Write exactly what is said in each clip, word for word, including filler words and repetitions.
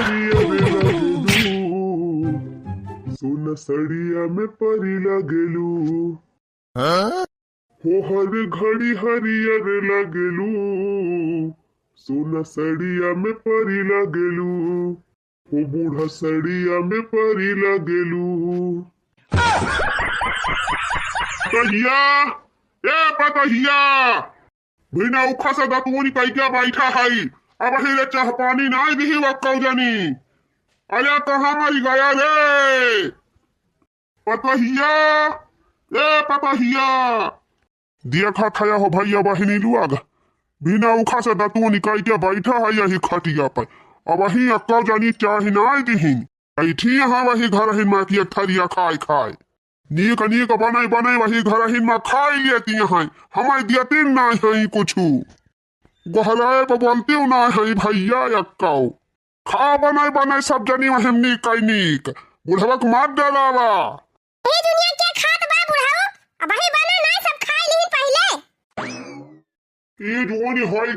पियर लागेलू, सोना सड़िया में परी लागेलू। हाँ? हो हर घड़ी हरियर लागेलू, सोना सड़िया में परी लागेलू। हो बूढ़ा सड़िया में परी लागेलू। पतहिया, ए पतहिया, बिना उखा से दतुओ निकाई के बैठा हई। अबही ले चाह पानी नाई दिही वक्कौ जनी। अरे कहाँ मरी गया रे? पतहिया, ए पतहिया। दिया खा खाया हो भैया बहिनी लुआग। बिना उखा से दतुओ निकाई के बैठा है यही खटिया पर। अबही अक्कौ जनी चाह नाई दिहिन। बैठी यहाँ वही घरहिन मा कि एक थरिया खाए खाए। नीक नीक बनै बनै वही घरहिन मा खाई लेती हैं। हमारे दियतिन नाई है कुछु। गोहराए पर बोलती हूँ नाई है भैया अक्कौ। खा बनै बनै सब जनी वही नीक है नीक। बुढ़वा के मार डरावा। ए दुनिया के खात बा बुढ़ऊ, अबही बना नाई सब खाई लिहिन पहिले। ई जोनी होई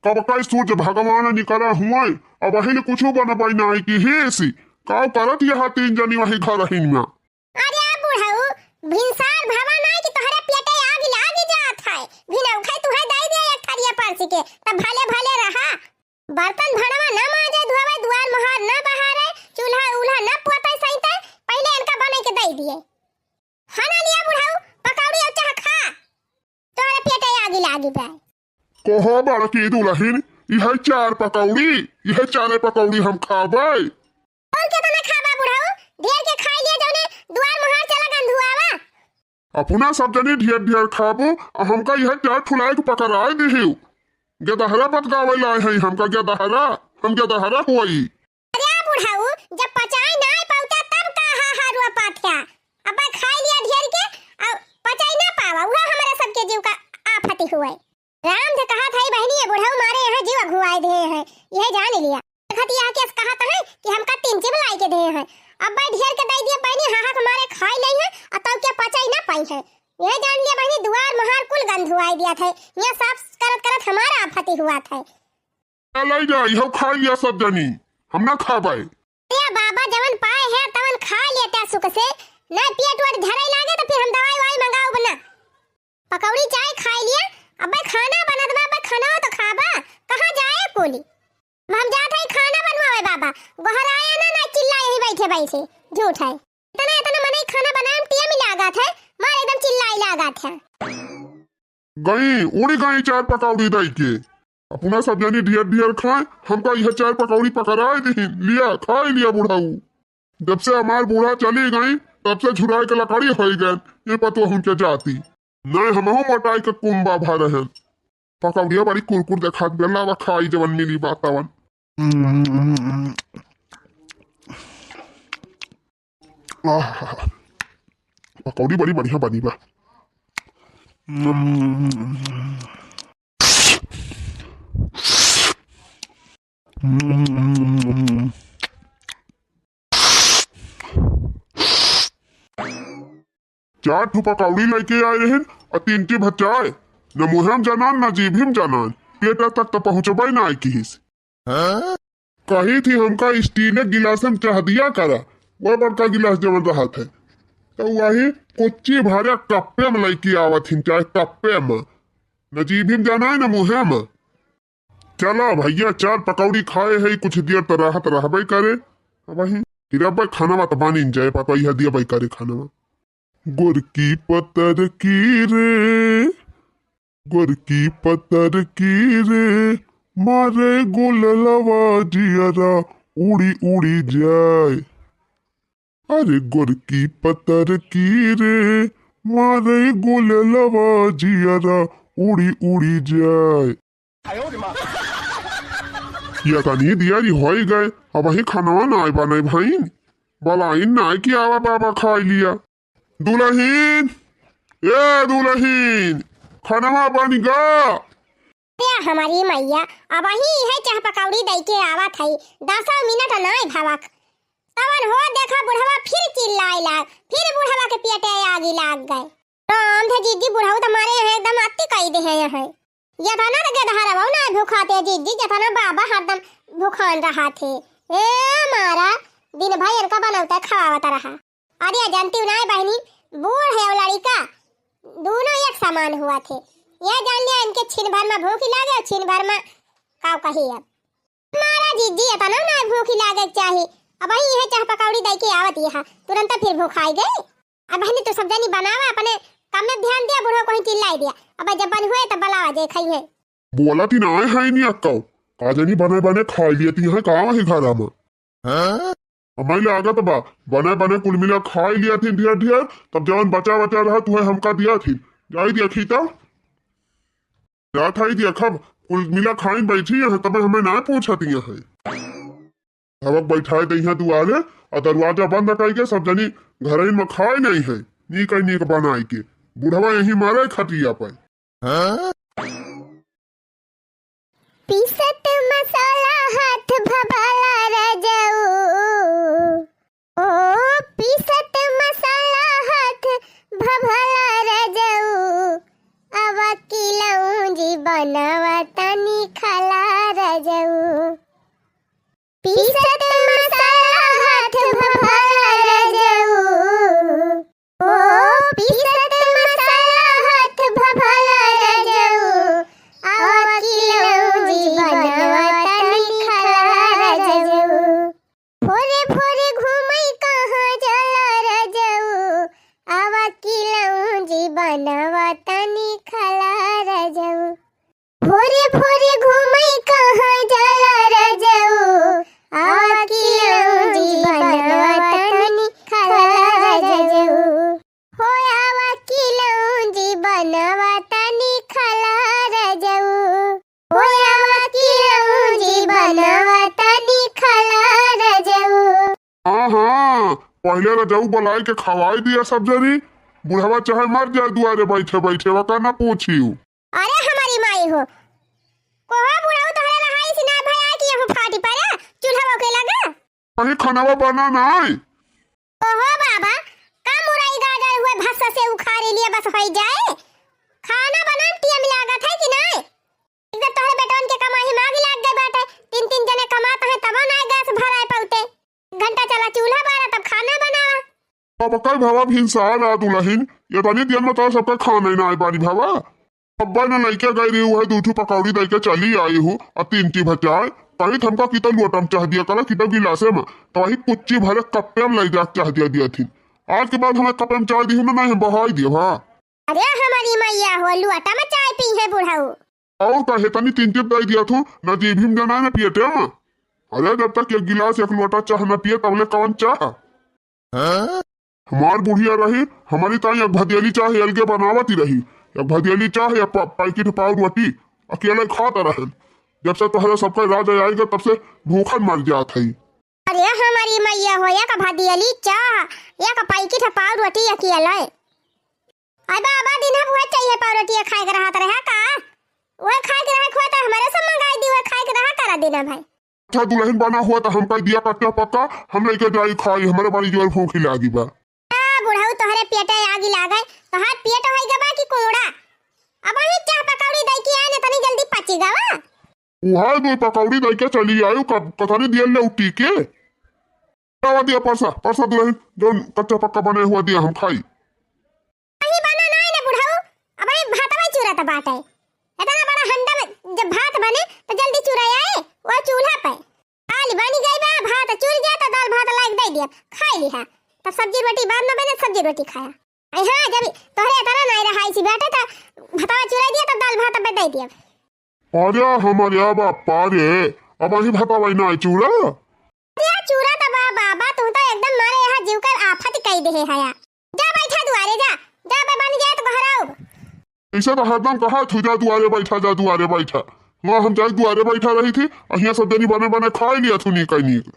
कब कई सूरज भगवान निकला हुआ, अबही ले कुछु बनबै नाई किहिस। काउ करत यहाँ तीन जनी वही घरहिन मा। अरे बुढ़ऊ, भिनसार भवा नाई कि तोहरे पेटे आग लाग जात है। भिनऊ खाई तुहे दे दे एक थरिया परसी के, तब भले भले रहा। बर्तन भड़वा न माजे धोवे, दुआर मोहार न बहारे, चूल्हा उल्हा न पोते सैते, पहिले इनका बनै के दे दिए। खाना लिया बुढ़ऊ, पकौड़ी और चाह खा, तोहरे पेटे आगी लागी बा। कहो बड़की दुलहिन, इहे चार पकौड़ी, इहे चारे पकौड़ी हम खाबै। और केतना खाबा बुढ़ऊ, ढेर के खाई लिया जौने दुआर मोहार चला गंधुआवा। अपना सब जनी ढेर ढेर खाबो, आ हमका इहे चार ठुलाए के पकड़ाए दिहिउ। गेदहरा बतगावे लाए हैं हमका गेदहरा, हम गेदहरा होई। अरे बुढ़ऊ, जब पचाई नाई पाउता तब का हा हा रोआ पाथ्या। अब्बा खाई लिया ढेर के, आ पचाई ना पावा, उहा हमारा सबके जीव का आफती हुए। राम से कहा था बहनी, ये बुढ़ऊ मारे यहाँ जीव अघुआए दे हैं, यह जान लिया। देखत यहाँ के कहा था कि हमका तीन चिब लाई के दे हैं। अब्बा ढेर के दे दिया बहनी, हा हा के मारे खाई नहीं है, आ तब क्या पचाई ना पाई है। यह जान लिया बहनी, दुआर मोहार कुल गंधुआए दिया था, यहाँ साफ करत करत हमारा आफती हुआ था। ले जा, इहो खाई लिया सब जनी, हम ना खाबै। अरे बाबा, जवन पाए है तवन खा लेता सुख से, ना पेट वेट झरे लागे तो फिर हम दवाई ववाई मंगाउब ना। पकौड़ी चाय खाई लिया, अब्बे खाना बनत बा, अब्बे खाना तो खाबा, कहाँ जाए बोली। अब हम जात है खाना बनवावे बाबा, गोहराया ना, ना चिल्ला यही बैठे बैठे, झूठ है। इतना इतना मनई खाना बनाए में टेम लागत है, मार एकदम चिल्लाई लागत है। गई, उड़ी गई चार पकौड़ी दई के। अपना सब जनी ढेर ढेर खाए, हमका यह चार पकौड़ी पकड़ाए दिहिन, लिया, खाई लिया बुढ़ऊ। जब से हमार बूढ़ा चली गई, तब से झुराए के लकड़ी होई गए, ये पतोहुन के जाती। नहीं, हमहू मोटाई के कुंबा भर हैं। पकौड़िया बड़ी कुरकुर देखात बे, लावा खाई जवन मिली बातवन। आह, पकौड़ी बड़ी बढ़िया बनी बा। चार ठो पकौड़ी लेके आए रहन, और तीन ठे भचाए। न मुँहे में जनान, न जीभी में जनान, पेट तक तो पहुँचबे ना किहिस। कही थी हमका स्टील के गिलास में चाह दिया करा, वह बड़का गिलास जवन रहत है, तो वही कुच्ची भरे कप्पे में लेके आवत हिन, चाहे कप्पे में, न जीभी में जनाए न मुँहे में। चला भैया, चार पकौड़ी खाए है, कुछ देर तो राहत रहबे करे। अब वही फिर अब खाना तो बानी जाए, पापा यह दिया भाई करे खाना। गोरकी पतर की रे, गोरकी पतर की रे, मारे गुललवा जियरा उड़ी उड़ी जाए। अरे गोरकी पतर की रे, मारे गुललवा जियरा उड़ी उड़ी जाए। ये तनी दियारी होई गए, अब ही खानवा नाय बने भाई, बलाइन नाय कि आवा बाबा खाई लिया। दुलहिन, ए दुलहिन, खानवा बन गा। ए हमारी मैया, अब ही है चाह पकौड़ी दई के आवत है, दसों मिनट नाय भवक। तवन हो देखा बुढ़वा फिर चिल्लाए लाग, फिर बुढ़वा के पेटे आगी लाग गए। राम थे जीजी, बुढ़ऊ तो मारे हैं एकदम अति कई दे हैं। ये था ना तो गेदहरवा ना भूखाते जीजी, ये था ना बाबा हरदम भूखान रहा थे। ए मारा, दिन भर इनका बनौता खवावत रहा। अरे जानती हूँ ना बहिनी, बूढ़ है और लड़िका, दोनों एक समान हुआ थे। यह जान लिया इनके छिन भर में भूख ही लागे और छिन भर में काव कही अब। मारा जीजी, इतना ना भूख ही लागे के चाही। अबहीं यह चाह पकौड़ी दई के आवत यहाँ, तुरंत फिर भूखाई गई। अब बहिनी तू सब जनी बनावा, अपने काम में ध्यान दिया, बूढ़ो कहीं चिल्लाई दिया। अब जब बन हुए तब बुलावा जे खाई है। बोलत ही नाहीं है नी अक्कौ। का जानी बने बने खाई लियत ही हैं का वही घरा में। हाँ? हमारी लागत बा, बने बने कुल मिला खाई लियत ही ढेर ढेर, तब जवन बचा बचा रहत उहै हमका दियत ही। जाई दिया खीता। जात है दिया खब, कुल मिला खाई बैठी हैं, तब हमें ना पूछत ही हैं। हवक बैठाए दइहाँ दुआरे, और दरवाजा बंद कइके सब जनी घरइन में खाए नहीं है, नीक नीक बनाई के। बुढ़वा यही मारे खटिया पे। हाँ? पीसत मसाला हाथ भभाला रजऊ। ओ पीसत मसाला हाथ भभाला रजऊ। आवा किलौंजी बनावा तनी खाला रजऊ। पीसत मसाला हाथ भभाला रजऊ। ओ पीसत मसाला हाथ भभाला रजऊ। आवा किलौंजी बनावा तनी खाला रजऊ। भोरे भोरे घूमई कहाँ जाला रजऊ। आवा किलौंजी बनावा तनी खाला रजऊ। भोरे भोरे घूमई कहाँ जाला रजऊ। आवा किलौंजी बनावा तनी खाला रजऊ। हो आवा किलौंजी बनावा तनी खाला रजऊ। हो आवा किलौंजी बनावा तनी खाला रजऊ। हाँ, हाँ, पहिले रजऊ बुलाई के खवाई दिया सब जनी। बुढ़वा चाहे मर जाए दुआरे बैठे बैठे, वका ना पूछियो। अरे हमारी माई हो, कोहो बुढ़ऊ तोहरे रहाई से ना भया कि यहू फाटी पड़े, चूल्हा के लगा। कहीं खानावा बना नाई। ओहो बाबा, का मुरई गाजर हुए भस्सा से उखारी लिए बस होई जाए? खाना बनान टियम लागत है कि नाई? एक तो तोहरे बेटवन के कमाई में आग लाग गई बाटे, तीन तीन जने कमात हैं तबो नाई गैस भराए पौते। घंटा चला चूल्हा बारा तब खाना बनावा। अब कल भवा भिनसार आ दुलहिन, ये तनी दिन में तो सबका खाना ही नाई बानी भवा। अब्बा न लइके गई रही, उहे दू ठू पकौड़ी दइके चली आई हूँ, आ तीन ठी भचाए। कहीं हमका कितना लोटा में चाह दिया करा, कितना गिलासे में, तो वही कुच्ची भरे कप्पे में लइ जाके चाह दिया दिया थी। आज के बाद हमें कप्पे में चाह दी हूँ ना, नहीं हम बहाई दिए, हाँ। अरे हमारी मैया हो, लोटा में चाय पी है बुढ़ऊ। और कहे तनी तीन टिप दे दिया थू, ना जीभी में जाना है ना पेटे में। अरे जब तक एक गिलास एक लोटा चाह ना पिए तबले कौन चाह? हाँ? हमार बुढ़िया रही, हमारी ताई एक भदेली चाह अलगे बनावत ही रही, एक भदेली चाह या पा-, पैकेट पाव रोटी अकेले खात रहे। जब से तोहरे सबका राज आएगा तब से भूखन मर जात है। अरे हमारी मैया हो, एक भदेली चाह, एक पैकेट पाव रोटी अकेले। अरे बाबा, दिन भर वह चाहिए पाव रोटी खाए के रहत रहे का? वह खाए के रहे, खोए तो हमारे सब मंगाई दी, वह खाए के रहा करा दिन भर। अच्छा दुलहिन बना हुआ तो हम कह दिया कच्चा पक्का, हम लेके जाई खाई, हमारे बड़ी जोर भूख लागी बा। आ, बुढ़ऊ तोहरे पेटे आगी लागे, तोहार पेट होई गबा कि कोड़ा? अब वही चाह पकौड़ी दई के आए ने, तनी जल्दी पची गवा। उहाई दो पकौड़ी दई के चली आयो, कब कथनी दिया ले उठी के। आवा दिया परसा, परसा दुलहिन, जौन कच्चा पक्का बने हुआ दिया हम खाई। अही बना नाई ना बुढ़ऊ, अबही भातवा चूरत बाटे। इतना बड़ा हंडा में जब भात बने तो जल्दी चूरा आए, वो चूल्हा पे। दाल बनी गई बा, भात चूर जाए तो दाल भात लायक दे दिया, खाई लिहा। तब सब्जी रोटी बाद में बने, सब्जी रोटी खाया। आई हाँ, जब तोहरे इतना नाई रहा इसी बाटे तो भातवा चूरा दिया तो दाल भात पे दे दिया। अरे हमरे बापा रे, अबही भातवा नाई चूरा? अरे चूरा तो बा बाबा, तू तो एकदम मारे यहाँ जीव का आफत कई दे है। जा बैठा दुआरे जा, जा बे बन जाए तो घर आओ। ऐसे तो हरदम कहा थू जा दुआरे बैठा, जा दुआरे बैठा। वहाँ हम जाए दुआरे बैठा रही थी, अहिया सब जनी बने बने खाई लिया थू नीक नीक।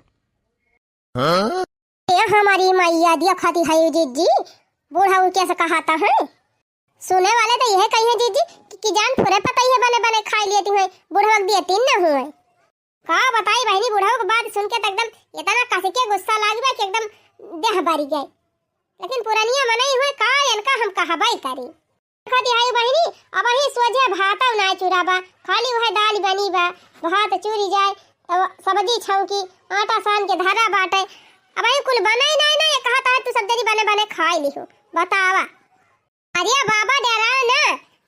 हाँ? ए हमारी मैया दिया खाती है जीजी, बूढ़ा उनके से कहाता है। सुने वाले तो यह कही है जीजी कि, कि जान फुरे पता ही है बने बने खाई लिया थी है, बूढ़ा दिया तीन ना हुए। का बताई बहिनी, बुढ़ऊ के बात सुन के त एकदम इतना कस के गुस्सा लाग गया कि एकदम देह बरी गए। लेकिन पुरनिया मनई हुए का, इनका हम कहबई करी। देखा दिहाई बहिनी, अबही सोझे भातौ नाय चूरा बा, खाली वह दाल बनी बा, भात चूरी जाए, तब सब्जी छौंकी, आटा सान के धरा बाटे। अब ई कुल बने नाहीं ना, ये कहत है तू सब जनी बने बने खाई लिहो। बतावा। अरे बाबा डेराओ ना,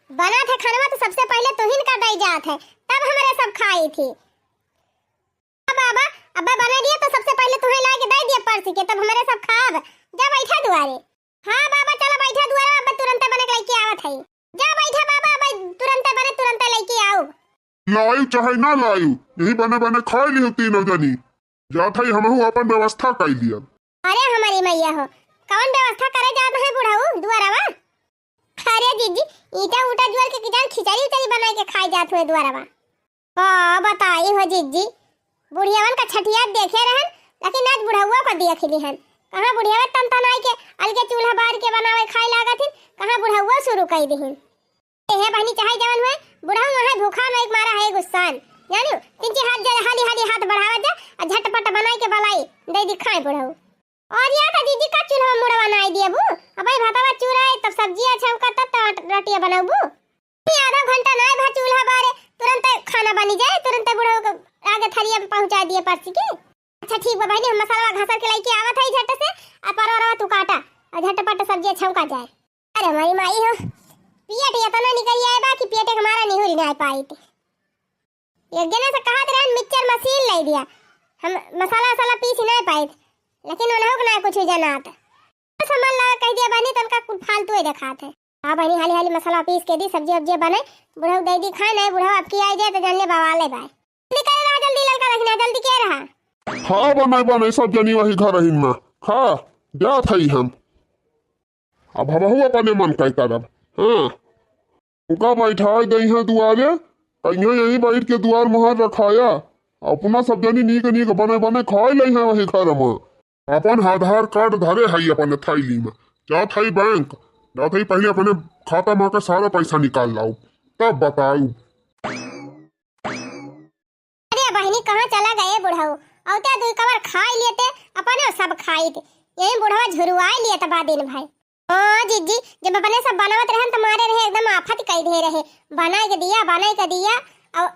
बनत है खानवा तो सबसे पहिले तुहिन का दई जात है, तब हमरे सब खाई थी। हाँ बाबा, अब्बे बने दिया तो सबसे पहिले तुहे लाके दई दिया परसी के, तब हमरे सब खाब। जा बैठा दुआरे। हाँ बाबा, चला बैठा दुआरे, अब्बे तुरंते बने के लइके आवत है। जा बैठा बाबा, अब्बे तुरंते बने, तुरंते लइके आउब। लाइव चाहे ना लाइव, यही बने बने खाई लिहो तीनों जनी। जात हई हमहू आपन व्यवस्था कई लियब। अरे हमारी मैया हो, कवन व्यवस्था करे जात है बुढ़ऊ दुआरवा? अरे जिज्जी, ईंटा उटा जोर के किजान खिचड़ी उचड़ी बनाई के खाई जात हुए दुआरवा। का बताई हो जिज्जी, बुढ़ियावन का छठियात देखे रहन, लेकिन आज बुढ़उआ को देख लिहन। कहाँ बुढ़ियावा तन तनाई के अलगे चूल्हा बार के बनावे खाए लागत हिन, कहाँ बुढ़उआ शुरू कई दिहिन। ए हे बहनी, चाहे जवन हुए, बुढ़ऊ वहाँ भूखा में एक मारा है गुस्सान। जानियो, तिनके हाथ जरा हाली हाली हाथ बढ़ावा जा, आ झटपट बनाई के बलाई, दे दी खाए बुढ़ऊ। और या तो जिज्जी का चूल्हा मुड़वा नाई दियबू, अब भाई भातवा चूरा है, तब सब्जिया छौंका, तब तो रोटिया बनाबू। आधा घंटा नाई भा चूल्हा बारे, तुरंत खाना बनी जाए, तुरंत बुढ़ऊ के आगे थरिया में पहुँचा दिए परसी के। अच्छा ठीक बा बहनी, हम मसाला घसर के लइके आवत है झट से, आ परवरवा तू काटा, आ झटपट सब्जिया छौंका जाए। अरे हमारी माई हो, पेट इतना निकल आए बा कि पेट के मारा निहुरी ना पाइत। एक जने से कहत रहन मिक्सचर मशीन लाई दिया, हम मसाला वसाला पीस ही ना पाइत, लेकिन उन्हों को ना कुछ जनात। सामान ला कह दिया बहनी, तनका कुल फालतू ही देखात है। हाँ बहनी, हाली हाली मसाला पीस के दी, सब्जी वब्जी बने, बुढ़ऊ दे दी खाए, नहीं बुढ़ऊ अब की आई जाए तो जान ले बवाले बाय। जल्दी करे रहा, जल्दी ललका रखना, जल्दी के रहा। हाँ बने बने, सब जनी वही घर रहीन ना, हाँ जात हई हम। अब हमहू अपने मन का करब। हाँ, उनका बैठाए दई है दुआरे, कहिया यहीं बैठ के दुआर मुहार रखाया, अपना सब जनी नीक नीक बने बने खाए लई है वही घर में। अपन आधार कार्ड धरे हई अपने थैली में, जात हई बैंक, जात हई पहले अपने खाता में के सारा पैसा निकाल लाऊ, तब बताऊ। अरे बहिनी, कहाँ चला गए बुढ़ऊ? औते दुई कवर खाई लेते, अपने सब खाइत। यही बुढ़वा झुरुआई लेत बा दिन भर। हाँ जिज्जी, जब अपने सब बनावत रहन त मारे रहे, एकदम आफत कई दे रहे। बनाई के दिया, बनाई के दिया, और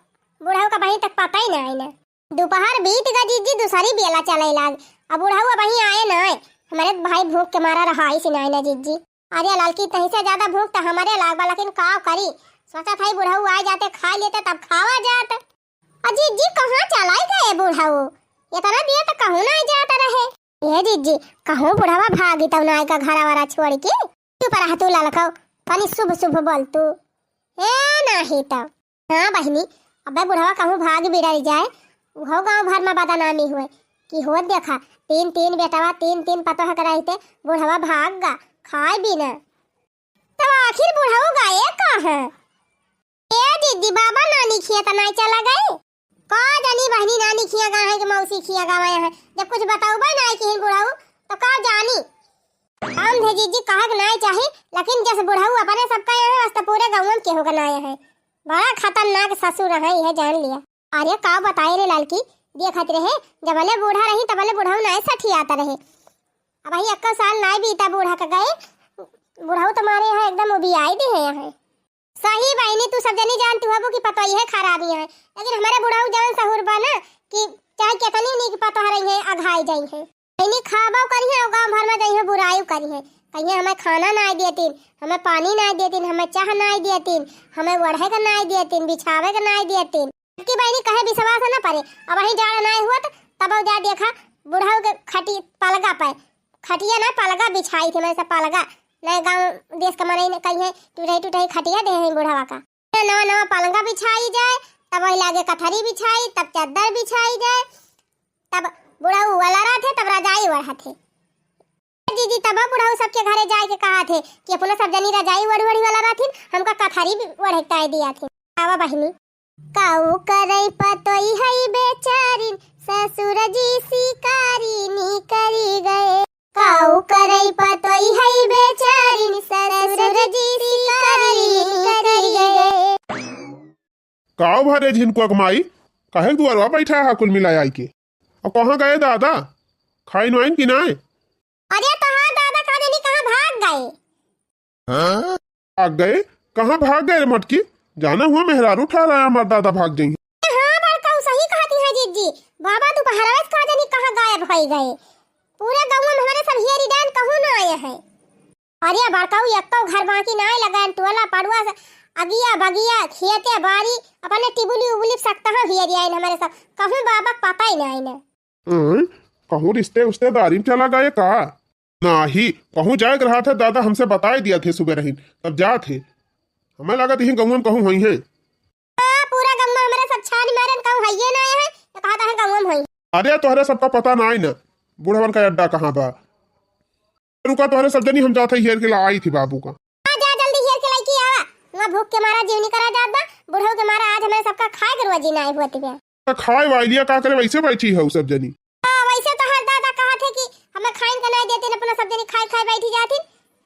बुढ़ऊ का बहिन तक पता ही ना आई ना। दोपहर बीत गा जिज्जी, दूसरी बेला चले लाग। अब बुढ़ऊ अब वहीं आए ना आए, हमारे भाई भूख के मारा रहा ही ना आए ना जिज्जी। अरे ललकी, तही से ज्यादा भूख त हमारे लाग बा, लेकिन का करी, सोचा था बुढ़ऊ आ जाते, खा लेते, तब खावा जात। अ जिज्जी, कहाँ चलाई गए बुढ़ऊ? इतना देर त कहूँ ना जात रहे। ए जिज्जी, कहूँ बुढ़वा भागी तब ना का घरा वरा छोड़ के। चुप रह तू ललकऊ, तनी शुभ शुभ बोल तू। ए नाही तब। हाँ बहिनी, अबे बुढ़वा कहूँ भाग बिड़ल जाए, उहो गाँव भर में बदनामी हुए कि हो देखा, तीन तीन बेटवा, तीन तीन पतोह के रहते बुढ़वा भाग गा, खाए भी ना। तब आखिर बुढ़ऊ गए कहाँ? ए दीदी, बाबा नानी खिया त नाई चला गए? का जानी बहनी, नानी खिया गा है कि मौसी खिया गा है, जब कुछ बताऊबे नाई किहिन बुढ़ऊ तो का जानी। हम दीदी कहा के नाई चाही, लेकिन जस बुढ़ऊ अपने सबका यहाँ है, वस तो पूरे गाँव में केहू का नाई है। बड़ा खतरनाक ससुर है, यह जान लिया। अरे का बताए रे ललकी, देखत रहे, जबले बूढ़ा रही तबले बुढ़ऊ नाई सठियात रहे। अब ही एक्को साल नाई बीता बूढ़ा के गए, बुढ़ऊ तुम्हारे यहाँ एकदम उबियाई दे है यहाँ। सही बहिनी, तू सब जनी जानत हबू कि पतोहिए खराबी है, लेकिन हमारे बुढ़ऊ जवन सहूर बा ना कि चाहे कितनी नीक पतोह रही है, अघाई जाई है। इन्हीं खाबो करी है और गाँव भर में जइहे बुराई करी है, कहिए हमें खाना नाई देतीन, हमें पानी नाई देतीन, हमें चाह नाई देतीन, हमें ओढ़े के नाई देतीन, बिछावे के नाई देतीन। कि बहिनी कहे विश्वास न परे, अब वहीं जाड़ नाई हुआ त तब जा देखा बुढ़ऊ के खटी पलगा पे, खटिया ना पलगा बिछाई थी, मैं से पलगा, नहीं गाँव देश के मनई ने कही है टूटही टूटही खटिया दे है बुढ़वा का। नवा नवा पलंगा बिछाई जाए, तब वही लागे कथरी बिछाई, तब चद्दर बिछाई जाए, तब बुढ़ऊ वाला रहत है, तब रजाई ओढ़त है। दीदी, तब बुढ़ऊ सबके घरे जाए के कहा थे कि अपना सब जनी रजाई ओढ़ ओढ़ी वाला रहथिन, हमका कथरी भी ओढ़े के ताई दिया थे। आवा बहिनी। काऊ करई पतोई हई बेचारिन, ससुर जी शिकारी निकरी गए। काऊ करई पतोई हई बेचारिन, ससुर जी शिकारी निकरी गए। काऊ भरे झिनकुआ के माई, काहे के दुआरवा बैठा है कुल मिला आई के? अब कहाँ गए दादा? खाइन वाइन कि नाय? अरे तोहार दादा का जानी कहाँ भाग गए। हाँ? भाग गए? कहाँ भाग गए रे मटकी? जाना हुआ मेहरारू ठहरा है, हमार दादा भाग जाई। हाँ, बड़काऊ सही कहती है जीजी। बाबा दुपहरवा से का जानी कहाँ गायब होई गए। पूरा गौवा में हमरे सब हेरी डाइन कहूँ ना आए हैं। अरे बड़काऊ, एक्को घर बाकी ना आए लगन, टोला पड़ुआ से अगिया बगिया, खेते बारी, अपने टिबुली उबुली सकता है हेरी आइन हमरे सब। कहूँ बाबा के पता ही ना आइन। हम्म, कहूँ रिश्ते उश्तेदारी में चला गए का? नाही, कहूँ जाए के रहा था दादा, हमसे बताए दिया थे सुबह रहीन, तब जा थे। हमें लगा थे गौवा में कहूँ होई है। हाँ, पूरा गौवा हमरे सब छान मारन कहूँ हइये ना आए हैं, तो कहा था गौवा में होई। अरे तोहरे सबका पता ना आई ना, बुढ़वन का अड्डा कहाँ बा। रुका, तोहरे सब जनी हम जात है हेर के ला आई थी बाबू का। हाँ, जा जल्दी हेर के लइके आवा। वहाँ भूख के मारा जीवनी करा जात बा, बुढ़ऊ के मारा आज हमरे सबका खाए के रोजी ना आए हुआ तिबे। तो खाए वालिया का करे, वैसे बैठी है सब जनी। हाँ, वैसे तो हर दादा कहा थे कि हमें खाइन के नहीं देते, अपना सब जनी खाए खाए बैठी जाती।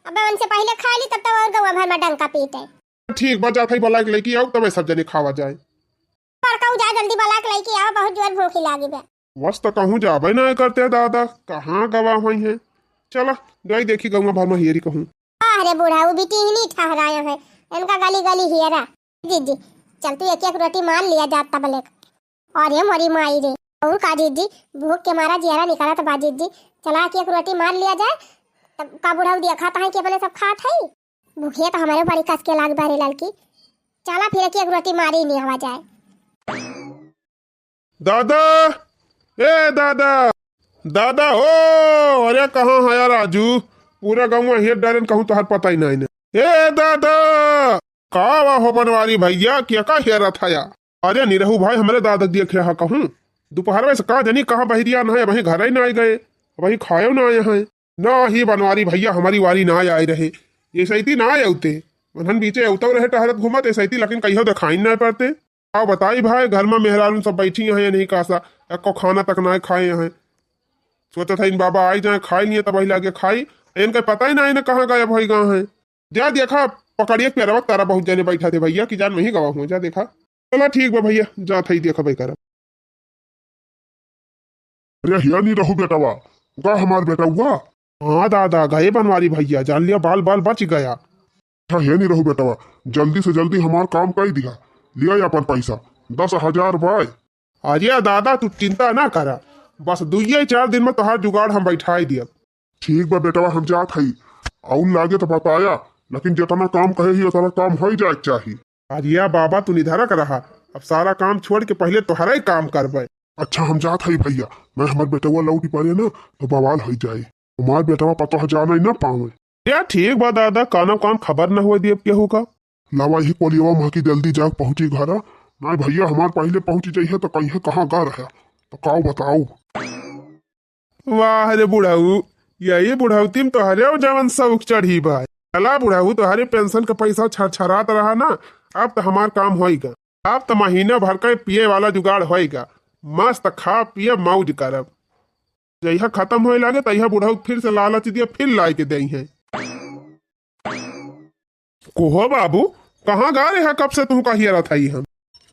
अब उनसे पहले खा ली, तब तो और गौवा भर में डंका पीटे। ठीक बा, जात है बलाइक लइके आओ, तबे सब जनी खावा जाए। बड़काऊ जा जल्दी बलाइक लइके आओ, बहुत जोर भूखी लागी बे। बस तो कहूँ जाबे ना करते दादा, कहाँ गवा होई है। चला, जाई देखी गौवा भर में हेरी कहूँ। अरे बूढ़ा, वो बिटिहनी ठहराए हैं, इनका गली गली हेरा। जीजी, चल तू एक एक रोटी मार लिया जात तबलेक। अरे मोरी माई रे, और का जीजी, भूख के मारा जियरा निकलत बा जीजी, चला एक एक रोटी मार लिया जाए। तब का बूढ़ा देखा था कि अपने सब खात है, भूखिया तो हमारे बड़ी कस के लाग बा रे ललकी, चला फिर एक एक रोटी मारी नहीं हवा जाए। दादा, ए दादा, दादा हो, अरे कहाँ है यार राजू? पूरा गौवा हेर डारेन, कहूँ तोहार पता ही नहीं ने। ए दादा, का वा हो बनवारी भैया, क्या का हेरा था या? अरे निरहू भाई, हमरे दादा देखे हा कहूँ, दोपहर में से का जनी कहाँ बहिरिया ना है, वहीं घर ही ना आए गए, वहीं खायो ना आए हैं। ना ही बनवारी भैया हमारी वारी ना आए रहे, ये सैती ना आए उते, उन्हन बीचे उतव रहे टहरत घूमत, ये सैती लेकिन कहियो दिखाई ना पड़ते। का बताई भाई, घर में मेहरारू सब बैठी हैं, नहीं कासा, एको खाना तक ना खाए हैं। सोचत है इन बाबा आई जाए, खाई लिए, तब लागे खाई, इनका पता ही ना, इन्हें कहाँ गायब होई गए हैं। जा देखा, पकड़िए पेरवा तारा बहुत जने बैठा थे भैया, कि जान वहीं गवा हुआ, जा देखा। चला ठीक बा भैया, जात है देखा भाई करब। अरे हिया नहीं रहू बेटवा, गा हमार बेटवा। हाँ दादा, गए बनवारी भैया, जान लिया बाल बाल बच गया। अच्छा, हे नहीं रहू बेटवा, जल्दी से जल्दी हमार काम कर दिया, लिया अपन पैसा, दस हजार बाय। अरे दादा, तू चिंता ना करा, बस दुइये चार दिन में तोहार जुगाड़ हम बैठाई दियब। ठीक बा बेटवा, हम जात हई, अउर लागे तो बताया, लेकिन जितना काम कहे ही उतना काम हो जाए के चाही। अरे बाबा, तू निधरक रहा, अब सारा काम छोड़ के पहले तोहरा ही काम करबे। अच्छा, हम जात हई भैया, मैं हमार बेटवा लौटी पड़े ना, तो बवाल हो जाए, हमार बेटवा पतोह जाना ही ना पावे। या ठीक बा दादा, कानो कान खबर न हुए दिए केहू का। लावा यही कोलियवा महकी जल्दी जाग पहुँची घरा। नाई भैया हमार पहले पहुँच जइहे तो कहिए कहाँ गा रहा, तो काऊ बताऊ। वाह रे बुढ़ऊ, यही बुढ़ौती में तोहरे जवन शौक चढ़ी बा। चला बुढ़ऊ, तोहरे पेंशन का पैसा छरछरात रहा ना, अब तो हमार काम होइगा। अब तो महीना भर का पिए वाला जुगाड़ होइगा। मस्त खा पिए मौज करब। जहिया खत्म होए लागे, तहिया बुढ़ऊ फिर से लालच दिया, फिर लाए के देई है। कोहो बाबू, कहाँ गा रहे हैं? कब से तुमका हियरत हई हम।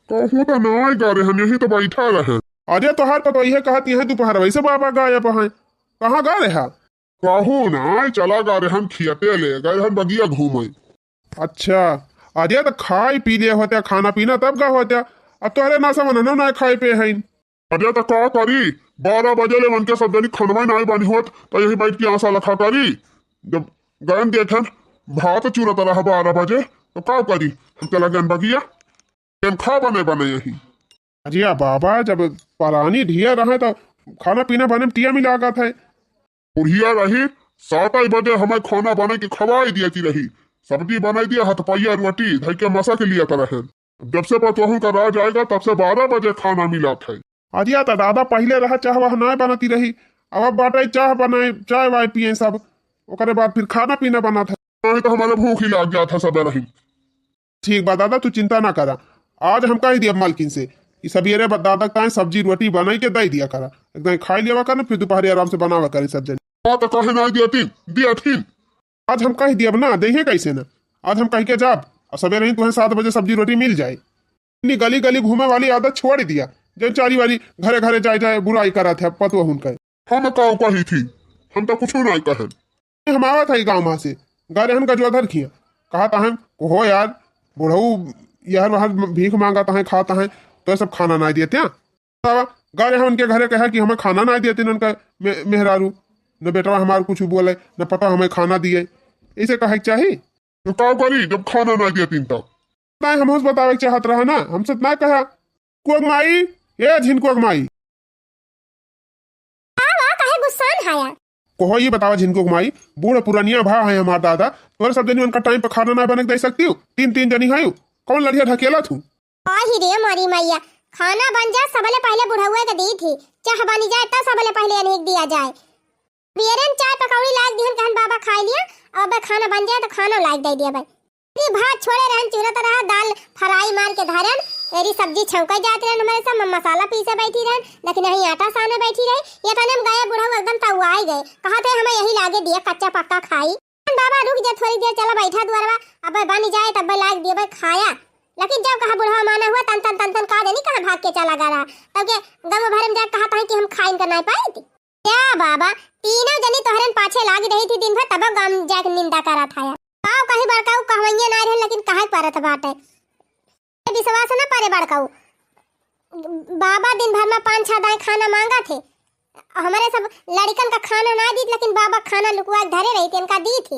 कहूँ तो ना गा रहे हैं, यही तो बैठा रहे। अरे तोहार पतोहिए कहत यह दोपहर वैसे बाबा गायब हैं, कहाँ गा रहे हैं? कहूँ ना, चला गा रहे हैं खेते ले, गए हैं बगिया घूमे। अच्छा, अरे तो खाई पी ले होते, खाना पीना तब गा होते, अब तोहरे ना समझ ना, ना खाए पे हैं। अरे तो का करी, बारह बजे ले मन के सब जनी खनवा नाई बनी होत, तो यही बैठ के आशा लखा करी। जब गयन देखेन भात चूरत रहा बारह बजे, तो का करी, हम चला गयन बगिया, हम खा बने बने यही। अरे बाबा, जब परानी ढिया रहे तो खाना पीना बने में टिया मिला लागत है। बुढ़िया रही, सात बजे हमें खाना बने के खवाई दिया की रही, सब्जी बनाई दिया, हथपैया रोटी धई के मसा के लिया तरह है। जब से पतोहू का राज आएगा, तब से बारह बजे खाना मिला था। अरे तो दादा, पहले रहा चाह वाह नाय बनती रही, अब, अब बाटे चाह बनाए, चाय वाय पिए सब, ओकरे बाद फिर खाना पीना बना था। नहीं तो हमारे भूख ही लाग गया था सब रही। ठीक बा दादा, तू चिंता ना करा, आज हम कह दिया मालकिन से कि सवेरे ब-, दादा का सब्जी रोटी बनाई के दे दिया करा, एकदम खाई लेवा कर, फिर दोपहर आराम से बनावा करे सब जने। हाँ, तो कहे ना दिया थी, दिया थी। आज हम कह दियब ना, देहे कैसे ना। आज हम कह के जाब, और सवेरे ही तुम्हें सात बजे सब्जी रोटी मिल जाए। इतनी गली गली घूमे वाली आदत छोड़ दिया, जो चारी वाली घरे घरे जाए जाए बुराई करा थे पतोहून का। हम काऊ कही थी, हम तो कुछ नहीं कहे। हम आवत है गाँव में से, गा रहे हम गजवा धर खिया, कहा तहन, "हो यार, बुढ़ऊ यार वहाँ भीख मांगा तहन, खा तहन, तो सब खाना ना देते हैं।" बतावा, गा रहे उनके घरे, कहा कि हमें खाना नाहीं देतिन उनका मे-, मेहरारू, न बेटवा हमार कुछ बोले, न पता हमें खाना दिए, ऐसे कहे के चाही। तो का करी जब खाना नाहीं देतिन तब? नाहीं, हमहूँ से बतावे के चाहत रहा ना, हमसे त ना कहा। कुक माई, ए झिनकुक माई। का बा, काहे गुस्सान हया? कहो ये बतावा झिनकुक माई, बूढ़ पुरनिया भा है हमार दादा, तोरे सब जनी उनका टाइम पे खाना ना बने के दे सकती हो? तीन, तीन जनी है, कौन लड़िया ढकेला थू? आही रे मोरी मैया, खाना बन जा, सबले पहले बुढ़उए के दी थी, चाह बनी जाए तब सबले पहले अनेक दिया जाए। बियरे में चाय पकौड़ी लाग दिहन, कहन बाबा खाई लिया, अब अबे खाना बन जाए तो खाना लाग दे दिया भाई। अरे भात छोड़े रहन, चूरत रहा, दाल फ्राई मार के धरन, तेरी सब्जी छौंके जात रहन, हमारे सब म-, मसाला पीसे बैठी रहन, लेकिन यही आटा साने बैठी रही। ये तने हम गए, बुढ़ऊ एकदम तउआई गए, कहा थे हमें यही लागे दिया कच्चा पक्का खाई। बाबा रुक जा थोड़ी देर, चला बैठा दुआरवा, अब बन जाए तब लाग दिए भाई खाया। लेकिन जब कहा बुढ़वा माना हुआ, तन तन तन तन का देनी कहाँ भाग के चला गा रहा, तब के गम भरे में जाके कहा था कि हम खाइन का नाई पाई थी। क्या बाबा, तीनों जनी तोहरन पाछे लागी रही थी दिन भर, तब गम जाके निंदा करा था यार। काव कहीं बड़काऊ कहवइये ना रहन, लेकिन कहे परत बाटे। विश्वास न परे बड़काऊ। बाबा दिन भर में पाँच छह दाई खाना मांगा थे, हमरे सब लड़िकन का खाना ना दीत, लेकिन बाबा खाना लुकवा के धरे रही थी, इनका दी थी।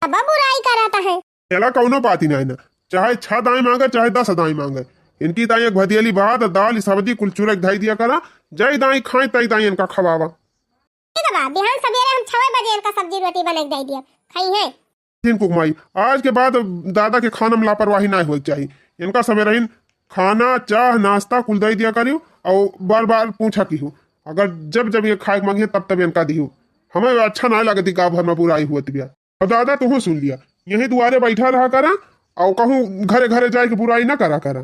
अब बुराई करत है। चला कौनो बात ही नहीं ना, चाहे छह दाई मांगे, चाहे दस दाई मांगे, इनकी ताई एक भदियली भात, दाल, सब्जी कुल चुरक धई दिया करा, जय दाई खाए तई दाई इनका खवावा। ठीक बा, बिहान सबेरे हम छवे बजे इनका सब्जी रोटी बना के दे दिया, खाई है। झिनकुक माई, आज के बाद दादा के खाना में लापरवाही ना होए के चाही। इनका सबेरहिन खाना, चाह, नाश्ता कुल दे दिया करियो और बार-बार पूछा किहू। अगर जब जब ये खाए के मांगिए तब तब इनका दिहू। हमें अच्छा ना लगती गाँव भर में बुराई हुआ बिया। और दादा तुहू सुन लिया, यही दुआरे बैठा रहा करा और कहूँ घरे घरे जाए के बुराई ना करा करा।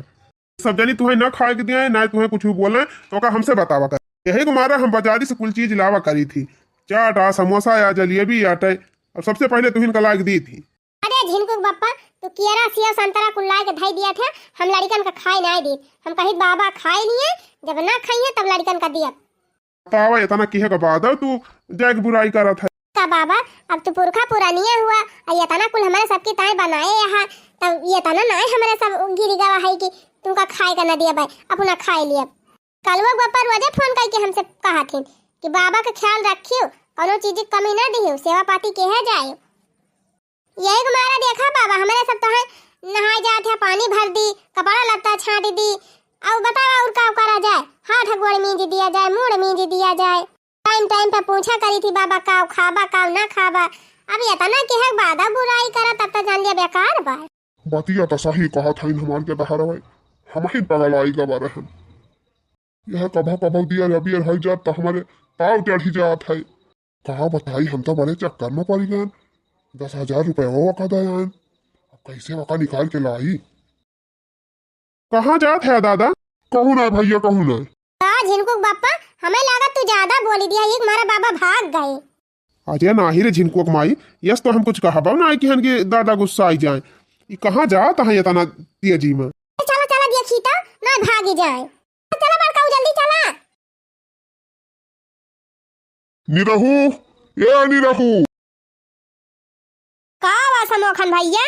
सब जनी तुहें ना खाए के दिए, ना तुहें कुछ बोले, तो का हमसे बतावा कर। यही के मारा हम बाजारी से कुल चीज लावा करी थी, चाट आ, समोसा या जलेबी या टे-, अब सबसे पहले तुहिन का लाग दी थी। अरे झिनकुक बप्पा, तू केरा, सेव, संतरा कुल लाए के धई दिया थे, हम लड़िकन का खाए नाई दी। हम कही बाबा खाए लिए, जब ना खाइए तब लड़िकन का दिया। बतावा, इतना किहे का बाद तू जाके बुराई करत है। का बाबा, अब तू पुरखा पुरानिया हुआ, आ इतना कुल हमारे सबकी ताई बनाए यहाँ, तब ये तना नाई हमारे सब गिरी गवा है कि तुमका खाए का ना दिया भाई, अपना खाए लिए। कलुआ बप्पा रोजे फोन करके हमसे कहा थे कि बाबा का ख्याल रखियो, कौनो चीज की कमी ना दियो, सेवा पाती के है जाए। यही के मारा देखा बाबा, हमरे सब तो है नहाए जात है, पानी भर दी, कपड़ा लत्ता छाट दी। अब बतावा और का करा जाए? हाथ गोड़ मींज दिया जाए, मूड़ मींज दिया जाए। टाइम टाइम पे पूछा करी थी बाबा काव खाबा, काव ना खाबा। अब इतना के है बादा बुराई करा, तब तो जान लिया बेकार बा। बतिया तो सही कहा था इन हमार के दहाड़ा भाई, हम ही पगल आई गवा रहन। यह कभो कभो दिया रबियर है जात तो हमारे ताव चढ़ी जात है। का बताई, हम तो बड़े चक्कर में पड़ी गए। दस हजार रुपये वो वका दे आएन, अब कैसे वका निकाल के लाई? कहाँ जात है दादा? कहूँ ना भैया, कहूँ ना। का झिनकुक बप्पा, हमें लागत तू ज्यादा बोली दिया, एक मारा बाबा भाग गए। अरे नाही रे झिनकुक माई, यस तो हम कुछ कहबो ना कि हन के दादा गुस्सा आई जाए। ई कहाँ जात है इतना तेजी में? चला चला देखी तो, ना भागी जाए। चला बड़काऊ, जल्दी चला। निरहू, ए निरहू। का बा समोखन भैया?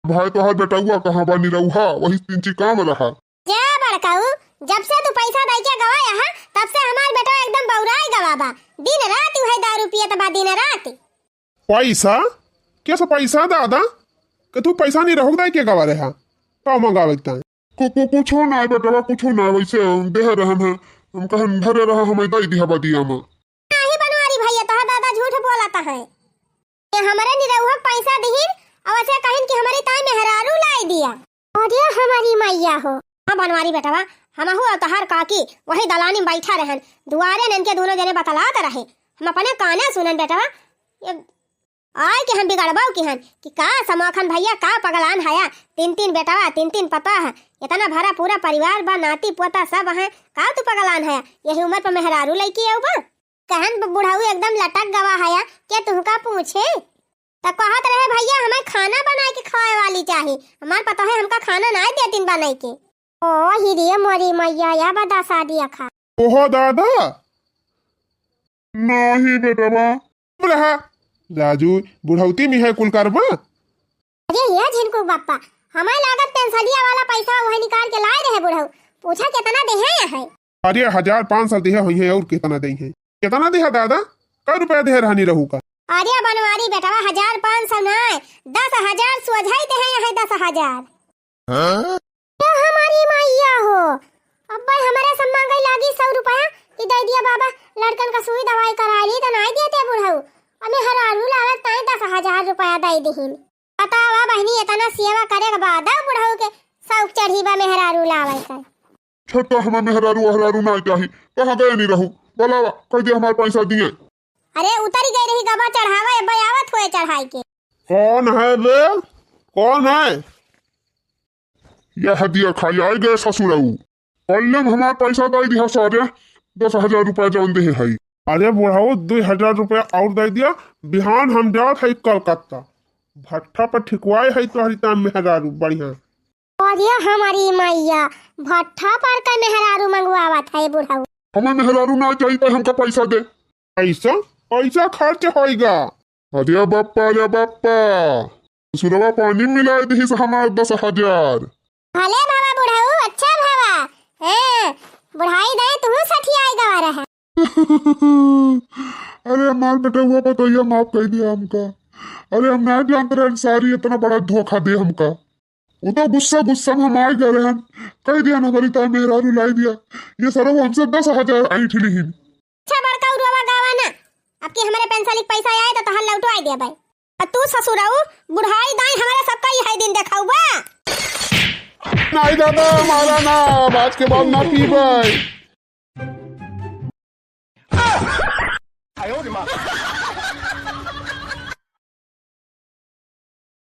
भाई तोहर बेटउआ कहाँ बा निरहुआ? वही तिनची काम रहा। जा बड़काऊ, जब से तू पैसा दे के गवा यहाँ, तब से हमार बेटवा एकदम बौराए गवा बा। दिन रात उहे दारू पियत बा, दिन रात। पैसा? कैसा पैसा दादा? कि तू पैसा निरहू दे के गवा रहा? का मंगावे के ताई? कु-, कु-, कुछो ना बेटवा, कुछो ना, वैसे हम देह रहन है, हम कहन धरे रहा, हमें दे दिया बदिया में। नाही बनवारी भैया, तोहर दादा झूठ बोलत है। ये हमरे निरहुआ के पैसा दिहिन, और ऐसे कहिन कि हमरी ताई मेहरारू लाई दिया। अरे हमारी मैया हो। हाँ बनवारी बेटवा, हमहू और तोहार काकी वही दलानी में बैठा रहन, दुआरे नन के दोनों जने बतलात रहे, हम अपने काने सुनन बेटवा। ये आय के हम बिगड़बो की हन कि का समोखन भैया, का पगलान हया, तीन तीन बेटवा, तीन तीन पतोह, इतना भरा पूरा परिवार बा, नाती पोता सब हैं, का तू पगलान हया, यही उम्र पर मेहरारू लइके आऊ बा? कहन ब-, बुढ़ऊ एकदम लटक गवा हया, के तुहका पूछे? त कहत रहे भैया हमें खाना बनाए के खाए वाली चाही, हमार पतोह हमका खाना नाय देतिन बनाए के। ओ हिरिये मोरी मैया, या बदा शादी अखा। ओहो दादा, नाही बेटवा। चुप रहा। राजू, बुढ़ौती में है कुल करबा। अरे ये झिनकू बापा, हमारे लागत पेंशनिया वाला पैसा वह निकाल के लाए रहे बुढ़ऊ। पूछा कितना देहे है? अरे, हजार पाँच सौ देहे होइहैं, अउर केतना देइहैं? केतना देहा दादा? कै रुपया देहे रहनी रहू का? अरे बनवारी बेटवा, हजार पाँच सौ नाय, दस हजार सोझाई देहे हैं, दस हजार। हाँ? तो हमारी मैया हो, अब भाई हमरे सब मांगे लागी सौ रुपया कि दइ दिया बाबा, लड़कन का सुई दवाई कराइ ली, तो नाहीं देते बुढ़ऊ। अब मेहरारू लावे ताई दस हजार रुपया दइ दिहिन। बतावा बहिनी, एतना सेवा करे के बादउ बुढ़ऊ के सौख चढ़ी बा मेहरारू लावे के। छोटा हमें मेहरारू अहरारू नाहीं चाही, कहाँ गए नहीं रहू? बोलावा, कह दिया हमार पैसा दिए। अरे उतरी गई रही गबा चढ़ावे, अब आवत हुए चढ़ाई के। कौन है बे? कौन है? यह दिया खाई आइ गए ससुरऊ। कल्लम हमार पैसा दइ दिहा सारे, दस हजार रुपया जौन देहे हई। अरे बुढ़ऊ, दुइ हजार रुपया अउर दइ दिया, बिहान हम जात हई कलकत्ता। भट्ठा पर ठिकवाए हई तोहरी ताम मेहरारू बढ़िया। अरे हमारी मैया, भट्ठा पर का मेहरारू मंगवावत है बुढ़ऊ। हमें मेहरारू ना चाहिए, हमका पैसा दे। पैसा? पैसा खर्च होइगा। अरे बप्पा, अरे बप्पा, ससुरवा पानी मिलाइ दिहिस हमार दस हजार। भले भवा बुढ़ऊ, अच्छा भवा। हाँ, बुढ़ाई दाई तुहूँ सठियाई गवा रहा। अरे हमार बेटउआ पतोहिया माफ कइ दिया हमका। अरे हम ना जानत रहन सारी एतना बड़ा धोखा दे हमका। उ तो गुस्सा गुस्सा में हम आइ गए रहन, कहि दिया ना बरी ताई मेहरारू लाइ दिया। ये सरऊ हमसे दस हजार ऐंठ लिहिन। अच्छा बड़का उरुआ गावा ना, अब की हमरे पेंसिल के पैसा आए तो तहन लौटवाइ दिया भाई। आ तू ससुरऊ, बुढ़ाई दाई हमारे सबका यही दिन देखाऊ बा। नाहीं दादा, मारा ना, अब आज के बाद ना पीबै।